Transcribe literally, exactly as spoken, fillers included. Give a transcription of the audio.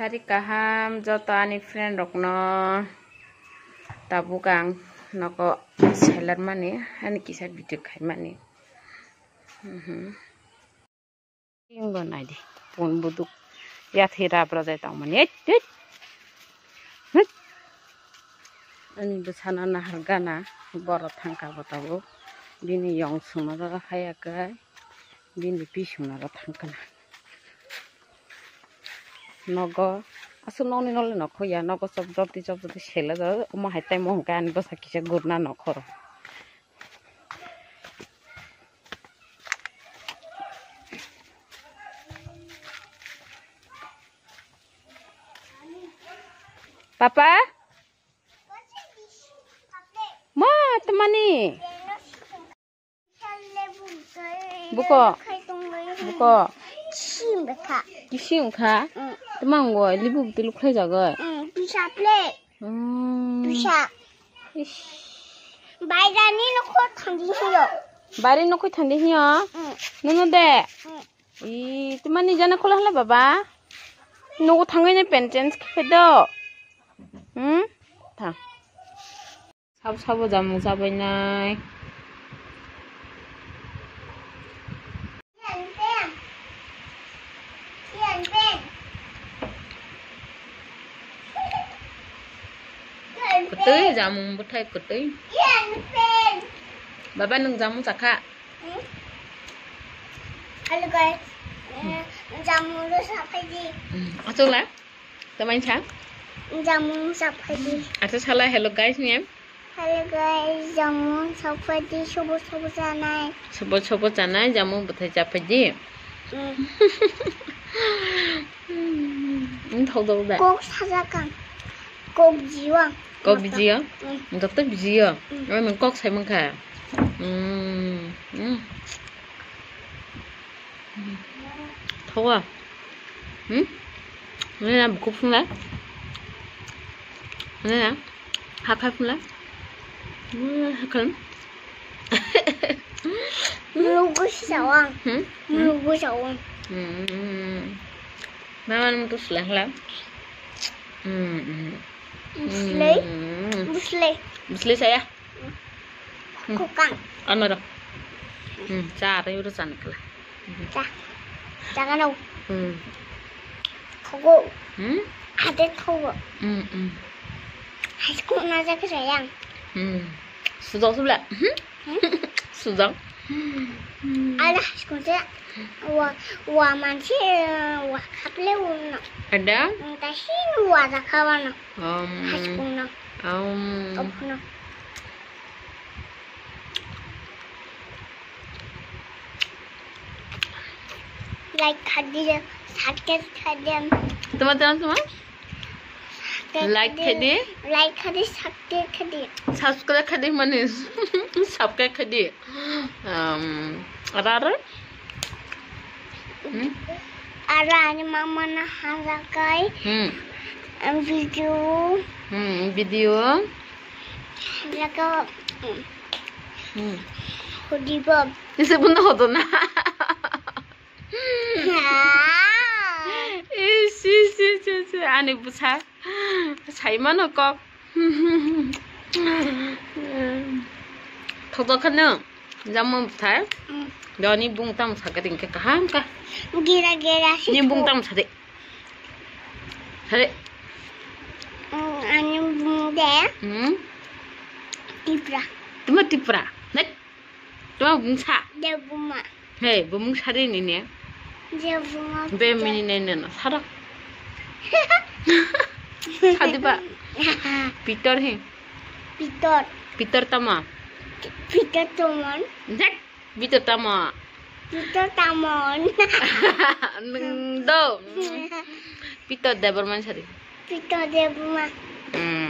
Sari kaham joto ani friend rokno, tabuk ang nogo selar mani, ani kisa video khai mani. Mhm. Ingo naidi, pun buduk yathi rap rajai tongmani. Eit, eit. Eit. Ani bwsano nahar gana, boro thangka bo tabuk. Bini yong sumaro hayakai, bini pisumaro thangkana. Nogo, aswk nokni nokle nokho ya, nogo chop chop di chop chop di sela jao, omo hai tei mo hwnkhe ani bwsa kisa gurna nokhoro. Papa? Ma, tamani? Buko? Buko? Kisim wngkha. Tamang go, libu bwtwi lukhlai jagoi? Pisa plate. Hmm. Pisa. Ish. Bairani nokho thangdi hiyo. Bairani nokho thangdi hiyo? Hmm. Nono de? Hmm. Ih, tamani jana khola hala baba. Nogo thangwi nai pen change khe do. Hmm? Thang. Sabo sabo jamung chabainai. Kwtwi jamung bwthai kwtwi. Baba nwng jamung chakha? Hello guys. Jamung rw saphaidi. Achukla? Tamani sa? Jamung saphaidi. Acha sala hello guys ni em? Hello guys, jamung saphaidi, sobo sobo chanai. Sobo sobo chanai, jamung bwthai chaphaidi. Thok dok da. Kok sajakang. Kok jiyo. Kok bijiyo? Joto bijiyo. Oi nwng kok sai mankha. Thogo. Hmm? Nina buku phunla. Nina hakai phunla. Hakai. Lugu sawang. Hmm? Lugu sawang. Hmm. Mama nung tu sulang la. Hmm. Buslei. Buslei. Buslei saya. Kokang. Ano ro. Hmm, cha, ta yoro chan kala. Cha. Cha kano. Hmm. Thogo. Hmm? Ate thogo. Hmm, hmm. Haiskuk na jak sayang. Hmm. Sujak subla. Hmm? Sujak. Ada haiskuk se. Wa, wa mansi, wa kaple uno. Ada? Tasin wa jakawano. Um. Haiskuk no. Um. Okno. Like khadi, subscribe khadi. Tuma, tuma, tuma? Like khadi. Like khadi, subscribe khadi. Subscribe khadi mane subscribe khadi. Um, ara, ara? Hmm? Ara ani mama na hajakai. Hmm. Video. Hmm, video. Laka, hmm. Hmm. Hodibo. Ese bundo hodona. Isi, isi, isi, isi. Ani busa. Saimano kok. Thodo khano. Jamung bwthai. Hmm. Doni bung tam sakha ringkhe kaham kha. Gira gira. Ni bung tam sade. Hare. Hmm, ani bung de. Hmm. Tipra. Tuma Tipra. Nek. Tuma bung sa. De buma. Hey, bumung sari ni ne. De buma. Be mini ne ne no sara. Sadi ba. Pitor he. Pitor. Pitor tama. Pitor tama. Nek. Pitor tama. Pitor tama. Nung do. Pitor Debbarma sari. Pitor Debbarma. Hmm.